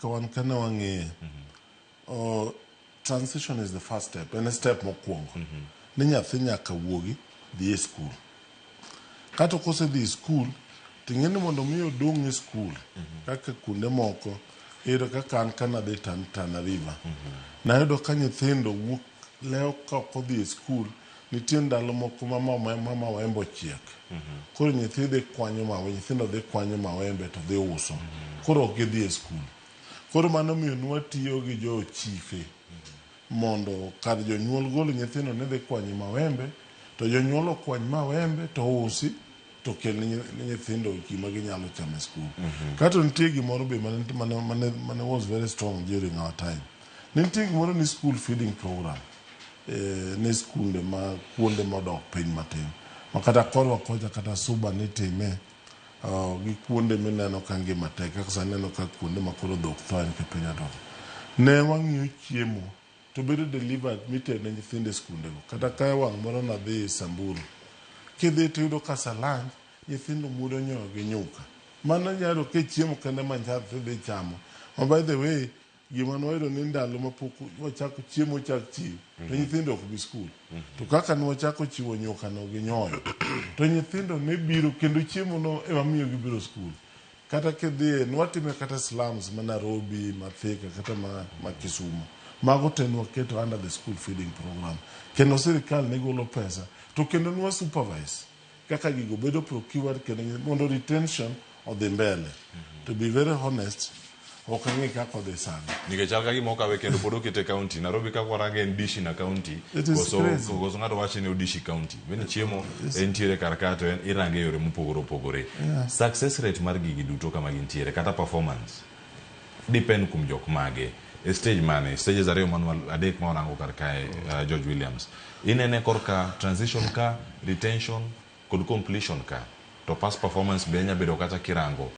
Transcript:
Ka wan kane wang'iye, transition is the first step, en e step mokwongo. Ni nyathi nyaka wuogi dhi e skul. Kato kosedhi e skul, ting'e ni mondo mi odong' e skul, kaka kuonde moko, iyudo kaka an ka nadhi Tana River. Nayudo ka nyithindo wuok lewo ka ok odhi e skul, nitie ndalo moko ma mawembe ochiek. Koro nyathi dhi kwanyo mawembe, nyithindo dhi kwanyo mawembe to dhi uso. Koro ok gidhi e skul. Koro mano miyo nwatiyo gi jo chife mondo kar jonyuol golo nyithindo ni dhi kwanyo mawembe, to jonyuol okwany mawembe to usi to kel ne nyithindo gima ginyalo chamo e skul. Kato nitie gimoro be mane was very strong during our time. Ne nitie gimoro ni school feeding program ne skunde ma kuonde modok piny matin. Ma kata korwa kocha kata Suba nitime gi kuonde mineno ka ngima tek kaka sani ineno ka kuonde ma koro dhok tho en piny odok. Ne wang'iyo chiemo to bedo delivered mitero ne nyithindo e skundego. Kata ka wang' moro nadhi Samburu, kidhi tiyudo ka sa lunch nyithindo muodo nyoyo gi nyuka. Mano inyalo yudo ka chiemo kende ma nyathi dhi chamo. Ma by the way, gima nwayudo ni ndalo mapok wachako chiemo ochak chiw to nyithindo ok bi skul. To kaka nwachako chiwo nyuka no gi nyoyo, to nyithindo ne biro kendo chiemo no ema miyo gibiro skul. Kata kidhiye, nwatime kata slums ma Nairobi, ma Thika, kata ma Kisumu. Mago te nwaketo under the school feeding program. Kendo sirikal ne golo pesa, to kendo nwa supervise kaka gigo bedo procured kendo mondo retention odhi mbele. To be very honest, ok ang'e kaka odhi sani. Nikech chal ka gima okawe kendo pod okete county. Nairobi ka kwarange en dishi na county. It is Koso crazy. koso ng'ato wacho ni odishi county. Bende chiemo entiere kar ka to en irange e yore mopogore opogore. Success rate mar gigi duto kama gintiere kata performance depend kuom jok mage. E stage mane? Stages ariyo manwa adek ma warango kar kae, George Williams. Inene korka transition ka, retention kod completion ka. To past performance be nya bedo kata kirango.